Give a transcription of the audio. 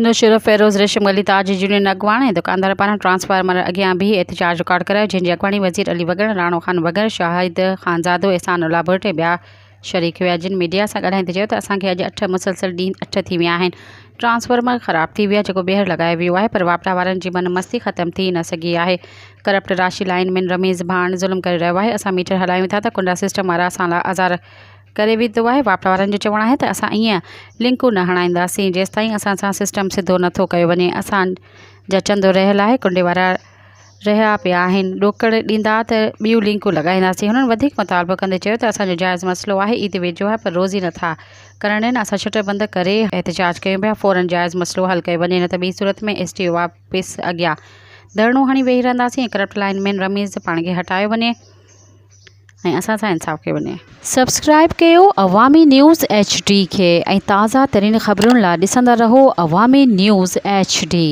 نوشهروفيروز ريشم گلي تاج union اڳواڻ ۽ دڪاندار پاران ٽرانسفارمر اڳيان بيهي احتجاج رڪارڊ ڪرايو جنهن جي اڳواڻي وزير علي وڳڻ، راڻو خان وڳڻ، شاهد خانزادو، احسان الله ڀٽ ۽ ٻيا شريڪ هيا جن ميڊيا سان ڳالهائيندي چيو ته اسان کي اڄ اٺ مسلسل ڏينهن اٺ ٿي ويا آهن ٽرانسفارمر خراب ٿي ويو آهي جيڪو ٻيهر لڳايو ويو آهي پر واپڊا وارن جي من مستي ختم ٿي نه سگهي آهي ڪرپٽ راشي لائين مين رميز ڀاڻ ظلم ڪري رهيو آهي اسان ميٽر هلايون ٿا ته ڪنڊا سسٽم وارا اسان لاء آزار ڪري وڌو آهي واپڊا وارن جو چوڻ آهي ته اسان ائين لنڪون نه هڻائينداسين جيستائين اسان سان سسٽم سڌو نه ٿو ڪيو وڃي اسان جا چندو رهيل آهي ڪنڊي وارا رهيا پيا آهن ڏوڪڙ ڏيندا ته ٻيون لنڪون لڳائينداسين هنن وڌيڪ مطالبو ڪندي چيو ته اسان جو جائز مسئلو آهي عيد ويجهو آهي پر روزي نه ٿا ڪرڻ ڏين اسان شٽر بند ڪري احتجاج ڪيون پيا فورن جائز مسئلو حل ڪيو وڃي نه ته ٻي صورت ۾ ايس ٽي او آفيس اڳيان ڌرڻو هڻي ويهي رهنداسين ۽ ڪرپٽ لائن مين رميز پاڻ کي هٽايو وڃي. ۽ اسان سان انصاف ڪيو وڃي. سبسڪرائب ڪيو عوامي نيوز ايڇ ڊي کي ۽ تازه ترين خبرن لا ڏسندا رهو عوامي نيوز ايڇ ڊي.